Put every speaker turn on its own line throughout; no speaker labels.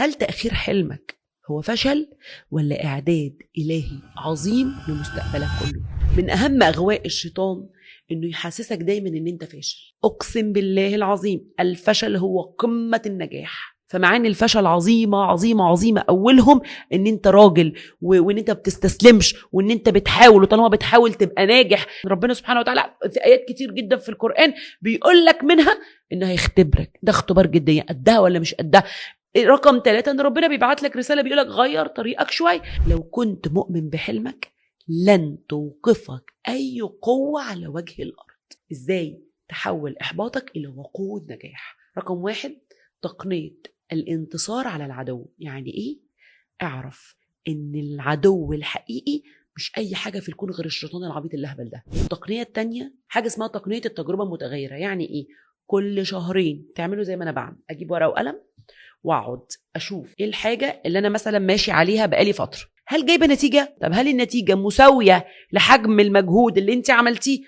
هل تأخير حلمك هو فشل ولا إعداد إلهي عظيم لمستقبلك كله؟ من أهم أغواء الشيطان إنه يحسسك دايما إن أنت فاشل. أقسم بالله العظيم الفشل هو قمة النجاح. فمعاني الفشل عظيمة عظيمة عظيمة. أولهم إن أنت راجل وإن أنت بتستسلمش وإن أنت بتحاول، وطالما بتحاول تبقى ناجح. ربنا سبحانه وتعالى في آيات كتير جدا في القرآن بيقول لك منها إنه هيختبرك، ده اختبار جدية، قدها ولا مش قدها. رقم 3 إن ربنا بيبعت لك رسالة بيقول لك غير طريقك شوية. لو كنت مؤمن بحلمك لن توقفك أي قوة على وجه الأرض. إزاي تحول إحباطك إلى وقود نجاح؟ رقم 1 تقنية الانتصار على العدو. يعني إيه؟ اعرف إن العدو الحقيقي مش أي حاجة في الكون غير الشيطان العبيط اللهبل ده. التقنية التانية حاجة اسمها تقنية التجربة المتغيرة. يعني إيه؟ كل شهرين تعملوا زي ما أنا بعمل، أجيب ورقة وقلم وأقعد أشوف إيه الحاجة اللي أنا مثلا ماشي عليها بقالي فترة، هل جايبة نتيجة؟ طب هل النتيجة مساوية لحجم المجهود اللي أنت عملتيه؟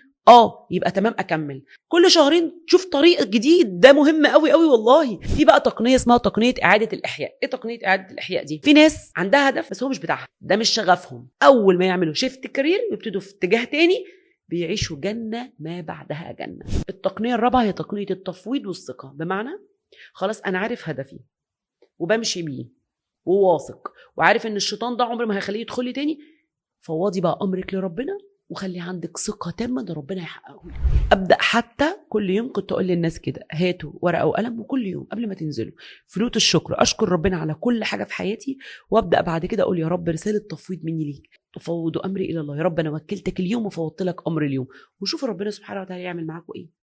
يبقى تمام اكمل. كل شهرين تشوف طريق جديد، ده مهم قوي قوي والله. في بقى تقنية اسمها تقنية اعاده الاحياء. ايه تقنية اعاده الاحياء دي؟ في ناس عندها هدف بس هو مش بتاعها، ده مش شغفهم. اول ما يعملوا shift career ويبتدوا في اتجاه تاني بيعيشوا جنة ما بعدها جنة. التقنية الرابعة هي تقنية التفويض والثقة. بمعنى خلاص انا عارف هدفي وبمشي بيه وواثق وعارف ان الشيطان ده عمره ما هيخليه يدخل لي تاني، فواضي بقى امرك لربنا وخلي عندك ثقة تامة ان ربنا هيحققه لك. ابدا حتى كل يوم كنت اقول للناس كده، هاتوا ورقة وقلم وكل يوم قبل ما تنزلوا فلوت الشكر، اشكر ربنا على كل حاجة في حياتي، وابدا بعد كده اقول يا رب رسالة تفويض مني ليك، تفوض امري الى الله، يا رب انا وكلتك اليوم وفوضت لك امر اليوم. وشوف ربنا سبحانه وتعالى يعمل معاكم ايه.